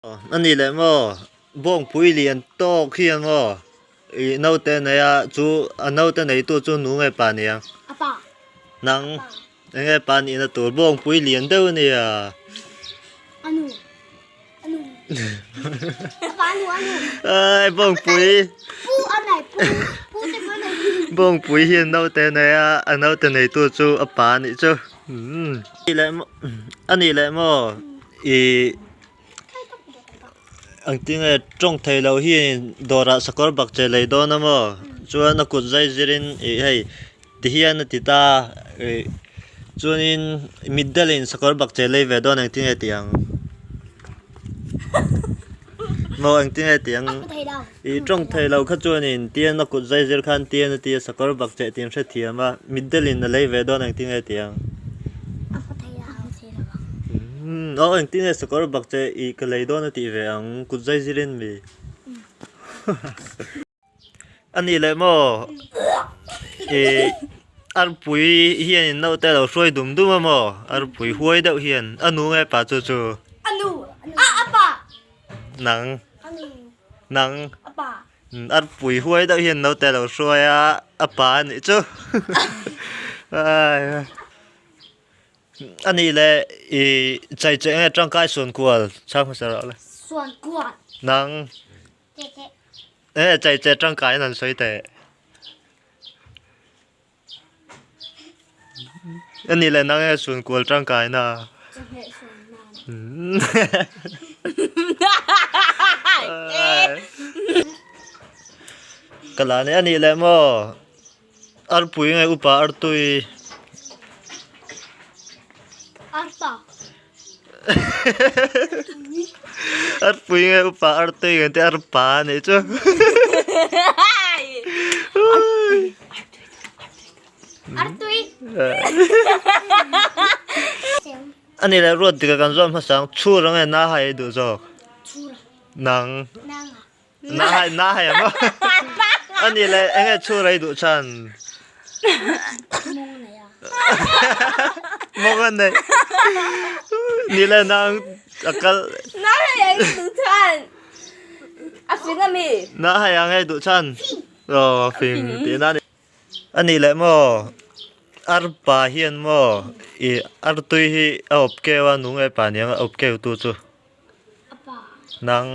A ni leh maw? Bawngpui lian tawk hian maw i naute nei a, chu a naute neitu chu nu nge pa nia? A pa. Nang enge pa nihna tur bawngpui lian deuh a nia. A nu. A nu. A pa nu a nu. Ai bawngpui. Pu a nei pu pu te pawh nei. Bawngpui hian naute nei a, a naute neitu chu a pa nih chu. A nih leh maw i Ang tinge tawng thei lo hi dawrah sakawr bak che lei dawn a maw chuan a kut zai zirin ih hei ti hian a ti ta ih chuanin mitdelin sakawr bak che lei ve dawn engtinge tih ang maw engtinge tih ang ih tawng thei lo kha chuanin tian a kut zai zir khan tian a ti a sakawr bak che tih an hrethiam a mitdelin a lei ve dawn engtinge tih ang. Umm aw engtin nge sakawr bak che ih ka lei dawn a tih ve ang kut zai zir in mi a nih leh maw ih arpui hian in naute a lo hruai dum dum a maw arpui huai deuh hian a nu nge pa chu chu nang nang arpui huai deuh hian naute a lo hruai a a pa a nih chu ai. A nih leh i chai che nge tangkai suan kual chhang hmasa rawh le. Suan kual. Nang. Che che. E chai che tangkai an han sawi teh. A nih leh nang e suan kual tangkai na. Chawhmeh suan nan. Ka la ni a nih leh maw. Arpui nge upa artui? Arpa. Arpui nge upa artui nge te arpa a nih chu. Artui. A nih leh ruat dik a kan zawm hmasa ang. Chhur ang e na hai ei duh zawk. Chhur. Nang. Nang. Na hai na hai ang a nih leh eng nge chhur ei duh chhan? Mawng a nei a. Mawng a nei. Nih leh nang a kal. Na hai ang ei duh chhan. A fing a mi? Na hai ang ei duh chhan. Aw fing tihna a ni. A nih leh maw arpa hian maw i artui hi a awp keu a nung e pa niang a awp keu tu chu. Nang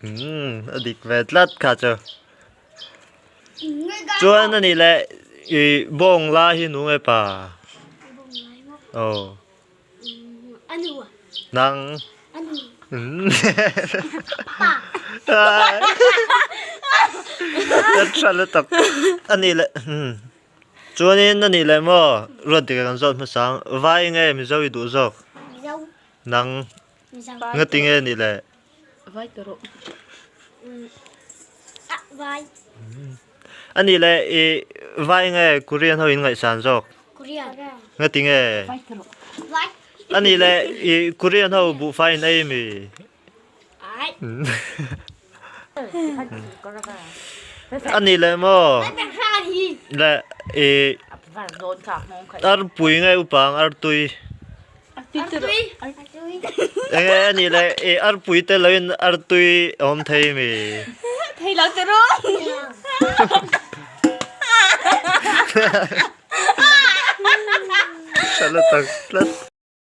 umm a dik ve tlat kha chu. Chuan a nih leh i bawng lai hi nung e pa. Aw. Nang. Umm. Ka tha lutuk. A nih leh umm chuanin a nih leh maw ruat dik a kan zawt hmasa ang vai nge Mizo i duh zawk? Nang ngati nge nih le? Vai ta rawh. Vai. A nih le i vai nge Korean ho in ngaihsan zawk? Korean. Ngati nge? Vai ta rawh. Vai. A nih le i Korean ho buhfai in ei mi? Ai. A nih le maw? Le i arpui nge upang artui? Enge a nih le i arpui te lo in artui a awm thei mi? Thei lo te ru. Tha la tak tlat.